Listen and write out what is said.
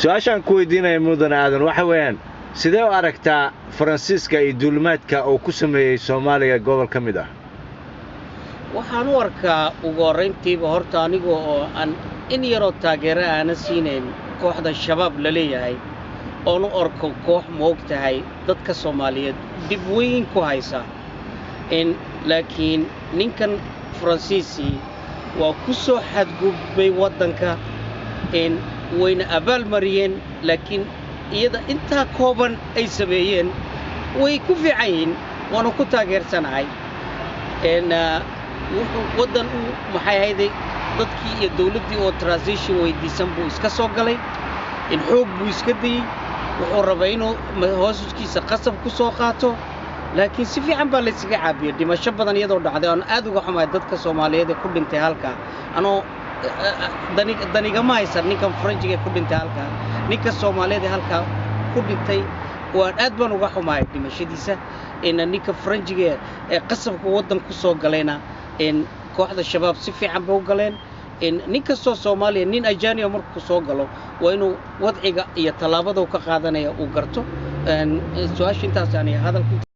Su-aashaan ku weydiinaya, Mudane Aadan, waxa weeyaan: sidee u aragtaa Faransiiska iyo duulimaadka uu ku sameeyey Soomaaliya gobol ka mid ah? Waxaan u arkaa ugu horrayntiiba horta, aniga oo aan in yaroo taageero aana siinayn kooxda Shabaab la leeyahay, oon u arko koox, moog tahay, dadka Soomaaliyeed dhib weyn ku haysa in, laakiin ninkan Faransiisii waa ku soo xadgudbay waddanka in wayna abaalmariyeen, laakiin iyada intaa kooban ay sameeyeen way ku fiican yihiin, waanu ku taageersanahay. Wuxuu waddan u maxay ahayday dadkii iyo dawladdii oo transition weydiisan buu iska soo galay, in xoog buu iska dayey, wuxuu rabay inuu hoosuskiisa qasab ku soo qaato, laakiin si fiican baa laysaga caabiyey. Dhimasho badan iyadoo dhacday, oon aad uga xumahay dadka Soomaaliyeed ee ku dhintay halkaa, anoo danigama haysan ninkan Faranjiga ee ku dhintay halkaa, ninka Soomaaliyeed ee halkaa ku dhintay waan aad baan uga xumahay dhimashadiisa. Ninka Faranjiga ee qasabka waddan ku soo galayna, kooxda Shabaab si fiican bay u galeen. Nin kastoo Soomaaliya, nin ajaaniba markuu soo galo, waa inuu wadciga iyo tallaabada uu ka qaadanaya uu garto. Su-aasha intaas, aniga hadalku.